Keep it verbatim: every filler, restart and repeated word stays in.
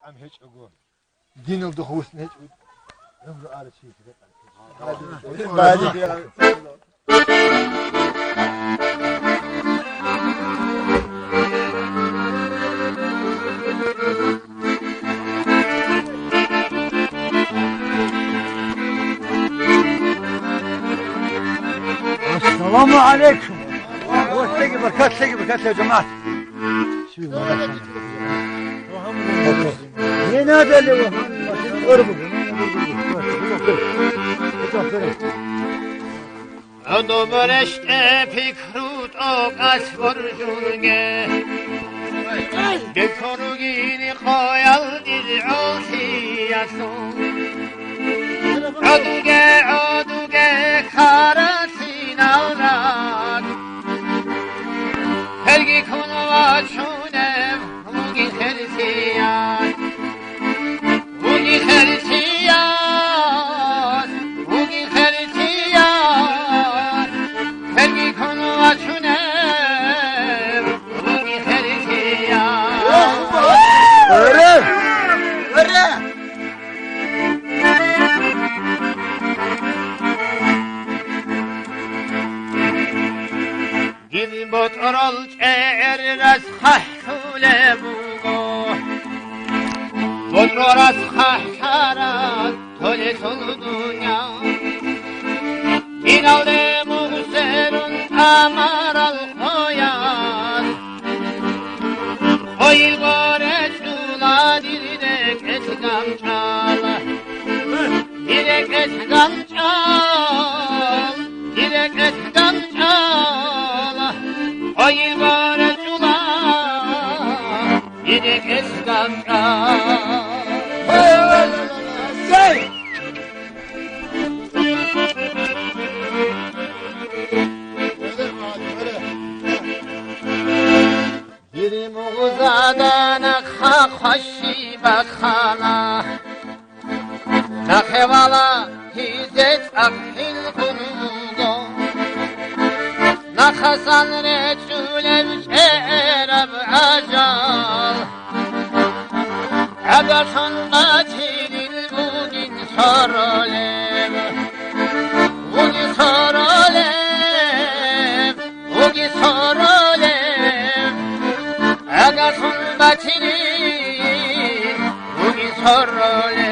ам гьечӀого. Диналда хъувусин гьечӀо. ГӀумру арачи. Ассаламу гӀалайкум. Баркатлъеги, баркатлъеги, баркатлъеги, жамагӀат. Не надо ли вы? ГӀодобе рещтӀе пикру тӀокӀалъ боржунге, бекун ругин къоялдил гӀолъиялъул. ГӀодуге, гӀодуге, ккаралъинал ракӀ, гьелги ккун вачунеб вугин хирияс. Вугин хирияс, вугин хирияс, гьелги ккун вачунеб вугин хирияс. Эре! Эре! Дир ботӀрол чӀегӀер расхъахӀулеб буго, ботӀрол расхъахӀлъарал толелъул дунъя. Диналде мугъзерун тӀамарал къоял, къойил гъоречӀула дир рекӀелъ ганчӀал. Дир рекӀелъ ганчӀал, дир рекӀелъ ганчӀал, къойил гъоречӀула, дир рекӀелъ ганчӀал. Дир мугъзада нахъа хъваши бахъана, нахъе вала гьизе цӀакъ хӀинкъун вуго. Нахъасан речӀунеб чӀегӀераб ажал, гӀагалъун батилин вугин соролеб, вугин соролеб. Вуги сороле, агасун батили, вуги сороле.